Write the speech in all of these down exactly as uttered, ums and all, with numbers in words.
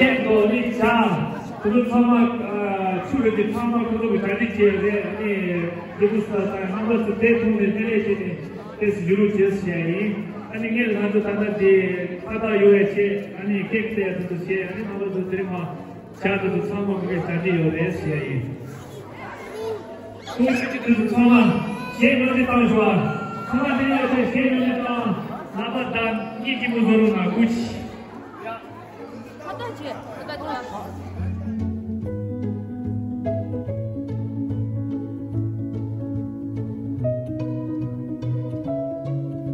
ཁྱེད་ཚོ་ནི་བྱ། ཁོ་ཚོ་ཚང་མ་ཨ་ཆུ་རེད་དེ་ཚང་མ་ཁོ་ཚོ་གི་གྲ་སྒྲིག་བྱས་རེད། ཨ་ནི་རྒྱལ་པོ་ས་དང་རྣམ་པ་ཚོ་དེ་མཐོང་ནས་དེ་ལས་བྱས་ནས་ཏེས་བཞུགས་རོགས་བྱས་ཟེར་ཡ་ཡིན། ཨ་ནི་ངས་ང་ཚོ་ད་ལྟ་དེ་ཁ་བཏགས་ཡོད་ཡ་བྱས། ཨ་ནི་ཀེག་བཙལ་ཡ་དེ་ཚོ་བྱས། ཨ་ནི་རྣམ་པ་ཚོ་དེ་རིང་མ་བྱ་དེ་ཚོ་ཚང་མ་ངས་གྲ་སྒྲིག་ཡོད་རེད་ཟེར་ཡ་ཡིན། ཁོང་ཚོ་ཚང་མ་གཞས་ཉོ་ནས་བཏང་ཤོག་ཨ། ཚང་མ་དེ་ཡོད་ཚད་གཞས་ཉོ་ནས་བཏང་། ལག་པ་བརྡབ། གཉིད་སྐྱིད་པོ་བཟོ་རོགས་གནང་། སྐུ་མཁྱེན། ཁ་བཏགས་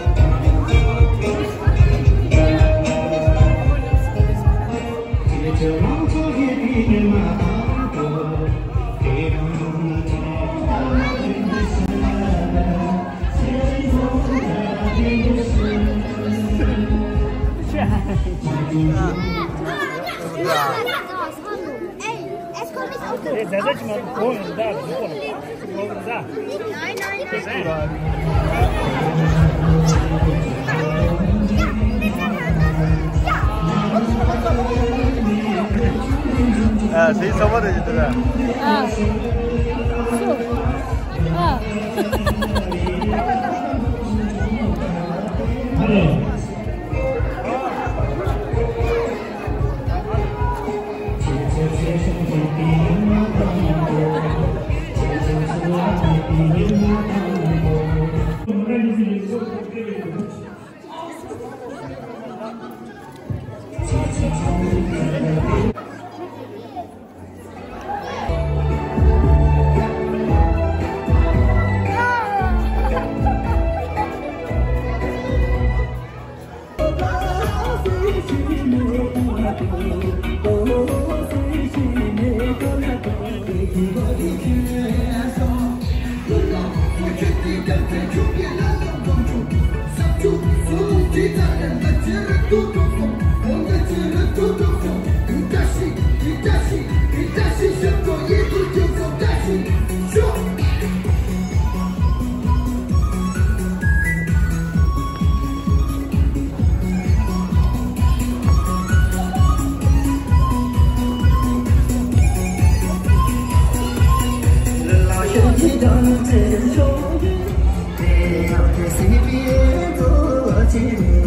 བྱས། ཁ་བཏགས་བྱས། ཨ། དེ་ཚང་མ་རེད་ཡིན་ད། ཨ། སུ། ཨ།